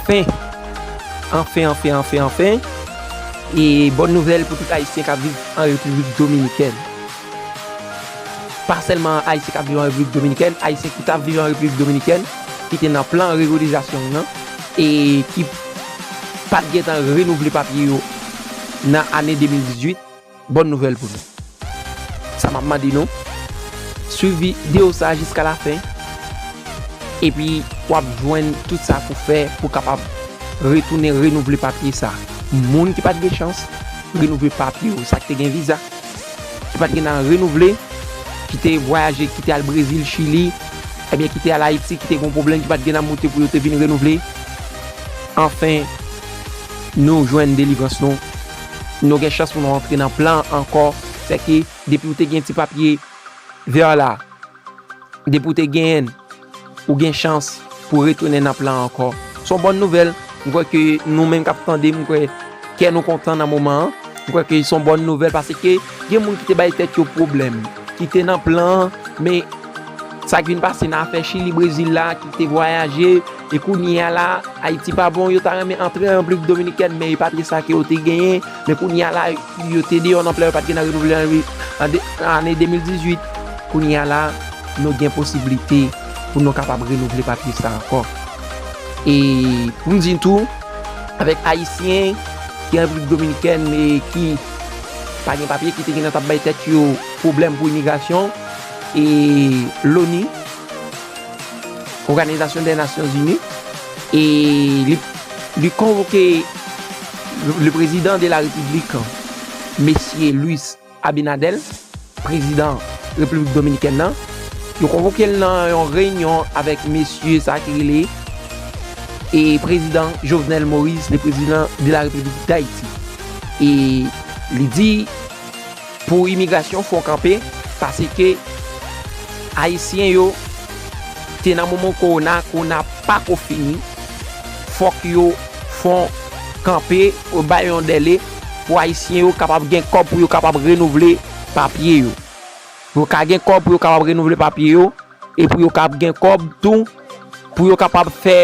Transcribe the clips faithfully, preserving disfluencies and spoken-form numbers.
Anfen! Anfen, anfen, anfen, anfen. E bòn nouvèl pou tout Ayisyen k ap viv an Repiblik Dominikèn. Pa sèlman Ayisyen k ap viv an Repiblik Dominikèn, Ayisyen ki t ap viv an Repiblik Dominikèn, ki te nan plan regilizasyon nan, e ki pa t gentan renouvle papye yo nan ane de mil dizuit, bòn nouvèl pou nou. Sa m ap mande nou, swiv videyo sa a jiska lafen, epi w ap jwenn tout sa pou fè pou kapab retounen renouvle papye sa. Moun ki pa t gen chans renouvle papye yo, sa ki te gen viza, ki pa t gen nan renouvle, ki te vwayaje, ki te al Brezil, Chili, ebyen ki te al Ayiti, ki te gen pwoblèm, ki pa t gen nan moute pou yo te vin renouvle. Anfen, nou jwenn delivrans nou. Nou gen chans pou nou antre nan plan ankò. Sèke depi w te gen ti papye vè la, depi w te genyen l, ou gen chans pou retounen nan plan ankò. Se yon bòn nouvèl. M kwè ke nou menm k ap tande, m kwè kè nou kontan nan moman an. M kwè ke se yon bòn nouvèl paske gen moun ki te bay tèt yo pwoblèm, ki te nan plan an, men sa k vin pase nan afè Chili, Brezil la, ki te vwayaje, e kounye a la, Ayiti pa bon, yo ta renmen antre an Repiblik Dominikèn, men e pa t sa ke yo te genyen, men kounye a la, yo te deyò nan plan, yo pa t gen nan renouvle an, an de, ane de mil dizuit. Kounye a la, nou gen posiblite pou nou kapab renouvle papye sa ankò. E pou m di n tou, avèk Ayisyen ki an Repiblik Dominikèn e ki pa gen papye, ki te gentan t ap bay tèt yo pwoblèm pou imigrasyon, e l'ONU, Òganizasyon dè Nasyon Ini, e li, li konvoke le, le président de la République, mesye Luis Abinader, prezidan Repiblik Dominikèn nan, yo konvoke l nan yon reyinyon avèk mesye sa ki rele e prezidan Jovenel Moïse, le président de la République d'Haïti. E li di pou imigrasyon fè yon kanpe, paske Ayisyen yo te nan moman kowona, kowona pako fini, fòk yo fè yon kanpe, yo bay yon dèle pou Ayisyen yo kapab gen kòb pou yo kapab renouvle papye yo. Pou yo ka gen kòb pou yo kapab renouvle papye yo, e pou yo kapab gen kòb tou, pou yo kapab fè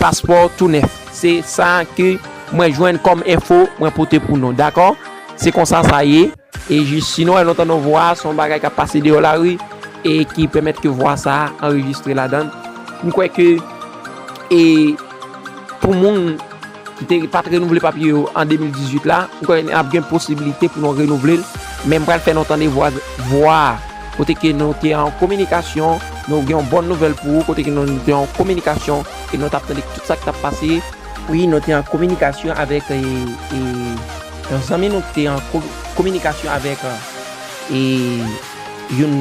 paspò tou nèf. Se sa ke mwen jwenn kòm enfo, mwen pote pou nou, dakò? Se konsa sa ye. E jis, si nou wè, nou tande yon vwa, se yon bagay k ap pase deyò lari, e ki pèmèt ke vwa sa a anrejistre ladan l. M kwè ke, e pou moun ki te pa t renouvle papye yo an de mil dizuit la, m kwè n ap gen posiblite pou nou renouvle l, men m pral fè nou tande vwa, vwa a, kote ke nou te an kominikasyon, nou gen yon bòn nouvèl pou ou, kote ke nou te an kominikasyon, e nou t ap tande tout sa k t ap pase. Wi, nou te an kominikasyon avèk, e, e, yon zanmi nou ki te an ko-, kominikasyon avèk, e, youn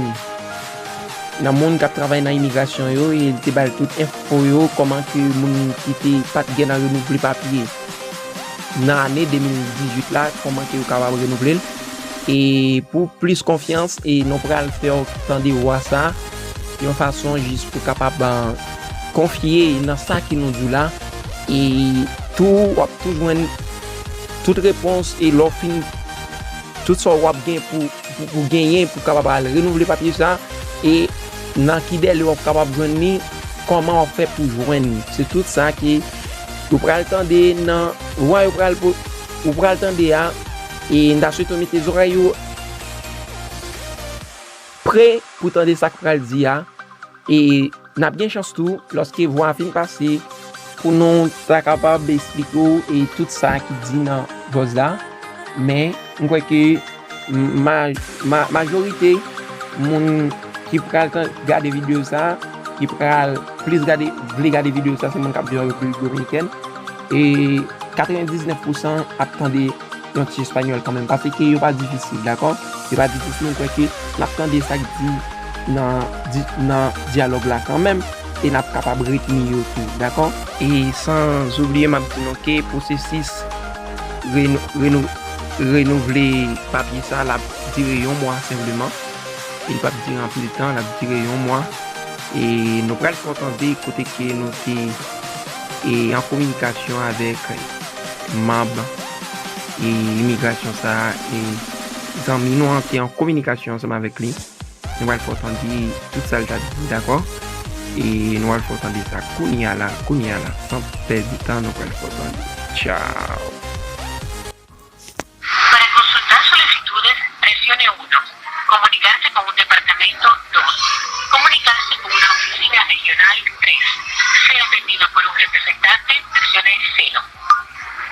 nan moun k ap travay nan imigrasyon yo, e li te ba l tout enfo yo, kòman ke moun ki te pa t gen nan renouvle papye nan ane de mil dizuit la, kòman ke yo kapab renouvle l. E pou plis konfyans, e nou pral fè w tande vwa sa, yon fason jis pou kapab, a, konfye nan sa ke nou di w la. E tou, w ap tou jwenn tout repons, e lè w fin, tout sa w ap gen pou, pou, pou genyen, pou kapab al renouvle papye sa, e nan ki dèle w ap kapab jwenn li, kòman w ap fè pou jwenn li. Se tout sa ke ou pral tande nan vwa yo pral po-, ou pral tande a, e n ta swete w mete zòrèy yo pre pou tande sa k pral di a. E n ap gen chans tou, lòske vwa a fin pase, pou nou ta kapab esplike w, e tout sa ki di nan vòz la. Men, m kwè ke ma-, ma-, majorite moun ki pral tan-, gade videyo sa, ki pral plis gade, vle gade videyo sa, se moun k ap viv an Repiblik Dominikèn. E katrevendiznèf pousan ap tande yon ti espanyòl kanmenm, paske yo pa difisil, dakò? Yo pa difisil, m kwè ke n ap tande sa k di nan, di, nan dyalòg la kanmenm, e n ap kapab retni yo tou, dakò? E san oubliye, m ap di nou ke pwosesis reno-, reno-, renouvle papye sa, l ap dire yon mwa senpleman. E li p ap dire anpil tan, l ap dire yon mwa. E nou pral fè w tande kote ke nou te e, an kominikasyon avèk manm e, imigrasyon sa a. E zanmi nou an te an kominikasyon ansanm avèk li. Nou pral fè w tande tout sa l t ap di, dakò? E nou pral fè w tande sa kounye a la, kounye a la, san pèdi tan, nou pral fè w tande. Tchaw! Para consultar solicitudes, presione uno. Comunicarse con un departamento, dos. Comunicarse con una oficina regional, tres. Sea atendido por un representante, presione cero.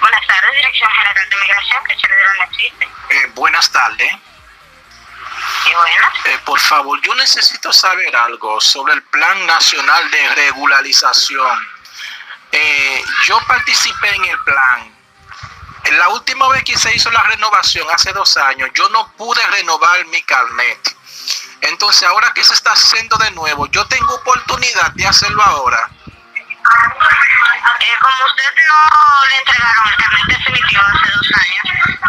Buenas tardes, Dirección General de Migración, ¿qué servicio necesita? Eh, buenas tardes. Sí, buenas. Eh, por favor, yo necesito saber algo sobre el Plan Nacional de Regularización. Eh, yo participé en el plan. La última vez que se hizo la renovación, hace dos años, yo no pude renovar mi carnet. Entonces, ahora que se está haciendo de nuevo, yo tengo oportunidad de hacerlo ahora. Eh, como usted no le entregaron el carnet definitivo hace dos años,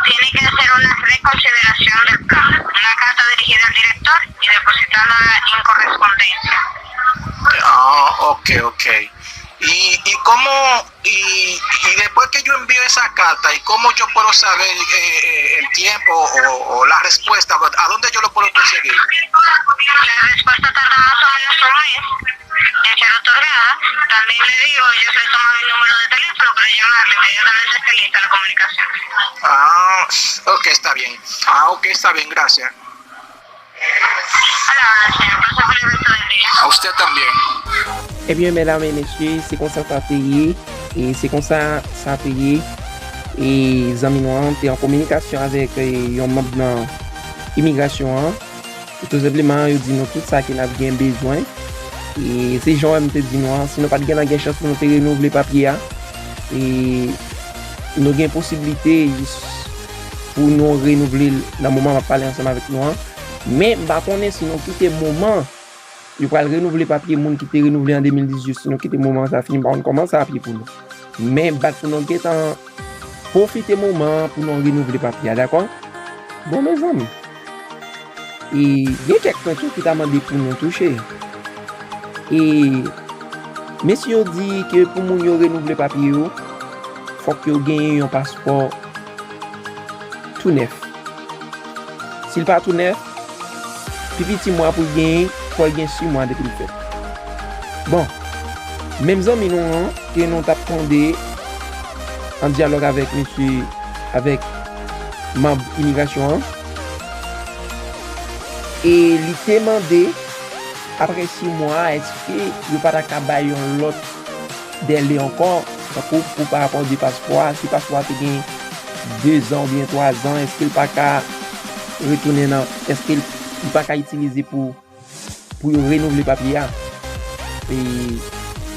tiene que hacer una reconsideración del plan, una carta dirigida al director y depositándola en correspondencia. Ah, ok, ok. ¿Y, y cómo, y, y después que yo envío esa carta, y cómo yo puedo saber eh, eh, el tiempo o, o la respuesta? ¿A dónde yo lo puedo conseguir? La respuesta tarda más o menos un mes en ser otorgada. También le digo, ellos le toman el número de teléfono para llamarle inmediatamente esté lista la comunicación. Ah, ok, está bien. Ah, ok, está bien, gracias. A usted también. Ebyen, medam e mesye, se konsa sa te ye. E se konsa sa te ye. E zanmi nou an te an kominikasyon avèk e, yon manm nan imigrasyon an. E tou senpleman, yo di nou tout sa ke n ap gen bezwen. E se jan w wè m te di nou an, si nou pa t gen nan gen chans pou nou te renouvle papye a, e nou gen posiblite pou nou renouvle l nan moman m ap pale ansanm avèk nou an. Men m pa konnen si nou kite moman yo pral renouvle papye moun ki te renouvle an de mil dizuit, si nou kite moman sa fini, m pa konn kòman sa ap ye pou nou. Men bat pou nou gentan pwofite moman an pou nou renouvle papye a, dakò? Bon, mezanmi, e gen kèk pwen tou ki ta mande pou nou touche. E mesye yo di ke pou moun yo renouvle papye yo, fòk yo genyen yon paspò tou nèf. Si l pa tou nèf, pi piti mwa pou l genyen, fò l gen sis mwa depi l fèt. Bon, menm zanmi nou an, ke nou t ap tande an dyalòg avèk mesye, avèk manm imigrasyon an, e li te mande, apre sis mwa, èske yo pa ta ka bay yon lòt dèle ankò, tankou pou pa rapò de paspò a, si paspò a te gen dezan oubyen twazan, èske l pa ka retounen nan, èske l, li pa ka itilize pou, pou yo renouvle papye a? E,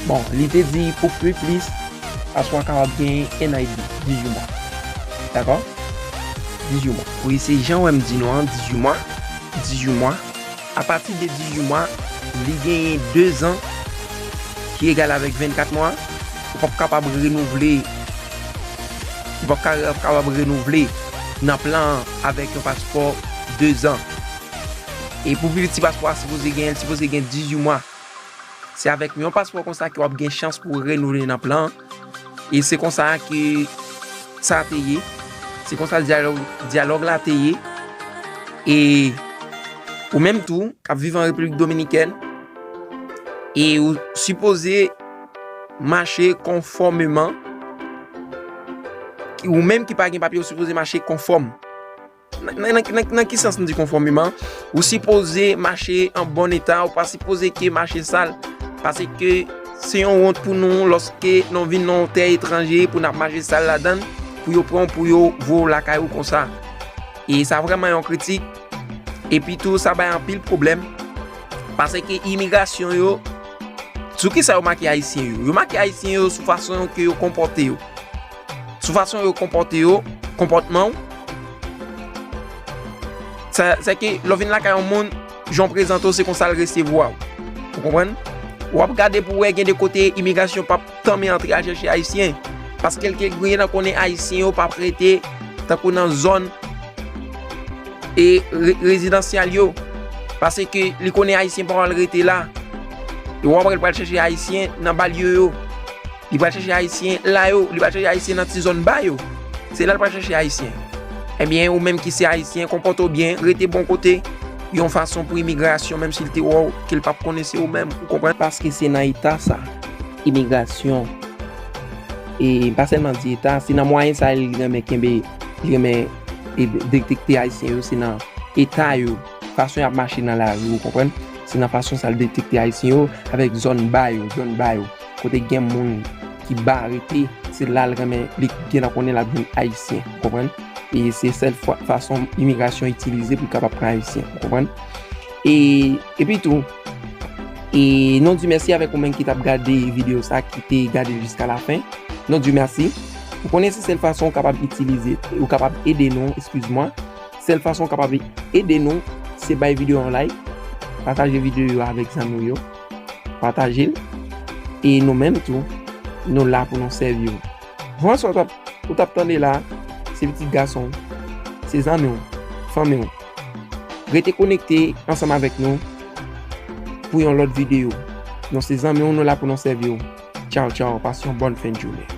bon, li te di pou pi plis, paspò a kapab gen en an edmi, dizuit mwa. Dakò? Dizuit mwa. Wi, se jan w wè m di nou an, dizuit mwa, dizuit mwa. Apati de dizuit mwa, li genyen dezan ki egal avèk vennkat mwa, ou p ap kapab renouvle, ou p ap ka-, kapab renouvle nan plan an avèk yon paspò dezan. E pou pi piti paspò a sipoze gen, l sipoze gen dizuit mwa. Se avèk yon paspò konsa ke w ap gen chans pou w renouvle nan plan an. E se konsa ke sa te ye. Se konsa dyalòg, dyalòg la te ye. E ou menm tou, k ap viv an Repiblik Dominikèn, e ou sipoze mache konfòmeman. Ou menm ki pa gen papye, ou sipoze mache konfòm. Nan, nan, nan, nan, nan ki sans m di konfòmeman? Ou sipoze mache an bon eta, ou pa sipoze ke mache sal. Paske se yon wont pou nou lòske nou vin nan yon tè etranje pou n ap mache sal ladan l, pou yo pran w, pou yo voye w lakay ou konsa. E sa vrèman yon kritik. Epi tou, sa bay anpil pwoblèm. Paske imigrasyon yo, sou kisa yo make Ayisyen yo? Yo make Ayisyen yo sou fason ke yo konpòte yo. Sou fason yo konpòte yo, konpòtman w. Sa, sèke lè w vin lakay yon moun, jan w prezante w, se konsa l resevwa w. Ou konprann? W ap gade pou w wè gen de kote imigrasyon p ap tanmen antre al chèche Ayisyen. Paske l te gen nan konnen Ayisyen yo p ap rete tankou nan zòn e re- rezidansyèl yo, paske li konnen Ayisyen pa pral rete la. Yo wè, li pral chèche Ayisyen nan balyo yo. Li pral chèche Ayisyen la yo. Li pral chèche Ayisyen nan ti zòn ba yo. Se la li pral chèche Ayisyen. Ebyen, ou menm ki se Ayisyen, konpòte w byen, rete bò kote, yon fason pou imigrasyon, menm si l te wè w, ke l p ap konnen se ou menm, ou konprann? Paske se nan eta sa, imigrasyon, e pa sèlman di eta, se nan mwayen sa li renmen kenbe, li renmen e detekte Ayisyen yo, se nan eta yo, fason y ap mache nan lari, ou konprann? Se nan fason sa l detekte Ayisyen yo, avèk zòn ba yo, zòn ba yo. Kote gen moun ki ba rete, se la l renmen, li gentan konnen l ap jwenn Ayisyen, ou konprann? E se sèl fwa- fason imigrasyon itilize pou l kapab pran Ayisyen, ou konprann? E epi tou, e nou di mèsi avèk ou menm ki t ap gade videyo sa, ki te gade l jiska lafen. Nou di mèsi. Ou konnen se sèl fason ou kapab itilize, ou kapab ede nou, eskiz mwa. Sèl fason ou kapab ede nou, se bay videyo an like, pataje videyo yo avèk zanmi w yo, pataje l. E nou menm tou, nou la pou nou sèvi w. Vwasè w t ap, ou t ap tande la, se pitit gason w, se zanmi w, fanmi w. Rete konekte ansanm avèk nou pou yon lòt videyo. Nou se zanmi w, nou la pou nou sèvi w. Tchaw, tchaw, pase yon bòn fen jounen.